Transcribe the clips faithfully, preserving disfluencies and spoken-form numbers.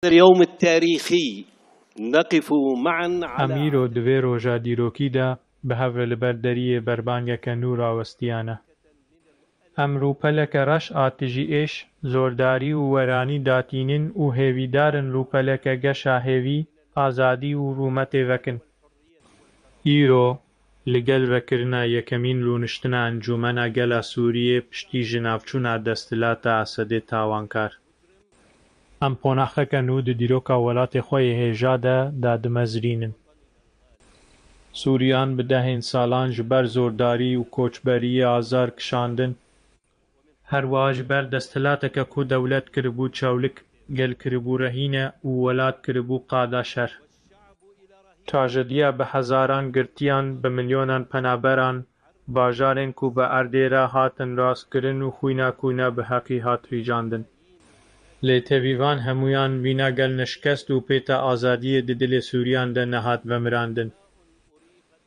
اليوم التاريخي نقف معا على Em îro di vê roja dîrokî de bi hev re li ber deriyê berbangeke nû rawestiyane. Em rûpeleke reş a tijî êş, zordarî û weranî datînin û hêvîdar in rûpeleke geşa hêvî, azadî û rûmetê vekin. Îro, li gel vekirina yekemîn rûniştina Encûmena Gela Sûriyê piştî jinavçûna desthilata Esedê tawankar, em qonaxeke nû di dîroka welatê xwe yê hêja de dadimezrînin. Sûriyan bi dehên salan ji ber zordarî û koçberiyê azar kişandin. Her wiha ji ber desthilateke ku dewlet kiribû çewlik, gel kiribû rehîne û welat kiribû qada şer. Trajediya bi hezaran girtiyan, bi milyonan penaberan, bajarên ku bi erdê re hatin rastkirin û xwîna ku ne bi heqî hat rîcandin. Lê tevî van hemûyan vîna gel neşikest û pêta azadiyê di dilê Sûriyan de nehat vemirandin.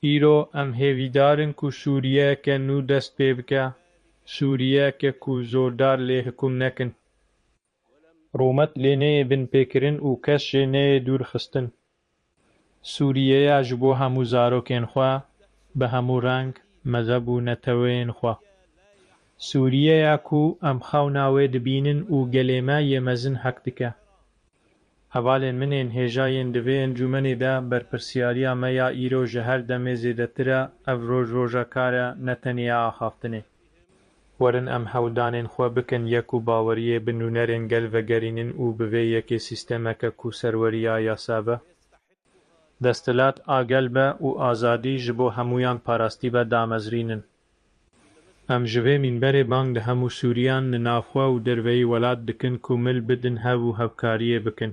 Îro em hêvîdar in ku Sûriyeyeke nû dest pê bike, Sûriyeyeke ku zordar lê hikum nekin. Rûmet lê neyê binpêkirin û kes jê neyê dûr xistin. Sûriyeya ji bo hemû zarokên xwe, bi hemû reng, mezheb û neteweyên xwe. Sûriyeya ku em xewna wê dibînin û gelê me yê mezin hek dike. Hevalên min ên hêja yên di vê encûmenê de berpirsiyariya me ya îro ji her demê zêdetir e, ev roj roja kar e, ne tenê ya axaftinê. Werin em hewldanên xwe bikin yek û baweriyê bi nûnerên gel vegerînin û bi vê yekê sîstemeke ku serweriya yasa be, desthilat a gel be û azadî ji bo hemûyan parastî be damezrînin. Em ji vê mînberê bang di hemû Sûriyan li navxwe û derveyî welat dikin ku mil bidin hev û hevkariyê bikin.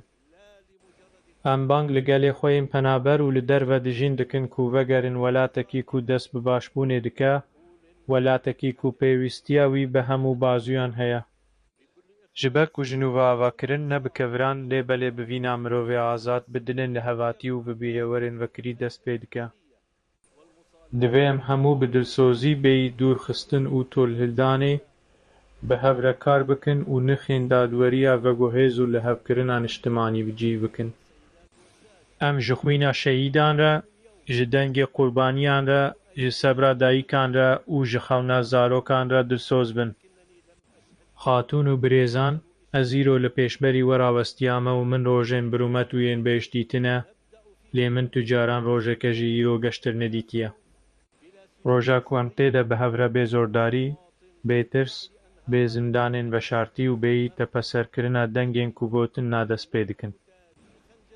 Em bang li gelê xwe yên penaber û li derve dijîn dikin ku vegerin welatekî ku dest bi başbûnê dike, welatekî ku pêwîstiya wî bi hemû bazûyan heye. Ji ber ku ji nû ve avakirin ne bi keviran, lê belê bi vîna mirovê azad, bi dilên lihevatî û bi bîrewerên vekirî dest pê dike. Divê em hemû bi dilsozî bêyî dûrxistin û tolhildanê, bi hev re kar bikin û nirxên dadweriya veguhêz û lihevkirina niştimanî bi cî bikin. Em ji xwîna şehîdan re, ji dengê qurbaniyan re, ji sebra dayikan re û ji xewna zarokan re dilsoz bin. Xatûn û birêzan, ez îro li pêşberî we rawestiyame û min rojên bi rûmet û yên bêş dîtine, lê min tu caran rojeke ji îro geştir nedîtiye. Roja ku em tê de bi hev re bê zordarî, bê tirs, bê zindanên veşartî û bêyî tepeserkirina dengên ku gotin na dest pê dikin.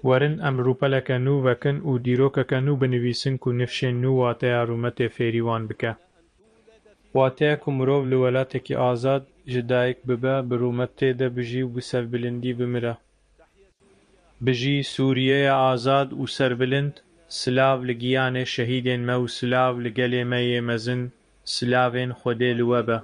Werin em rûpeleke nû vekin û dîrokeke nû binivîsin ku nifşên nû wateya rûmetê fêrî wan bike. Wateya ku mirov li welatekî azad ji dayik bibe, bi rûmetê de bijî û bi serbilindî bimire. Bijî Sûriyeya azad û serbilind, silav li giyanê şehîdên me û silav li gelê me yê mezin, silavên Xwedê li we be.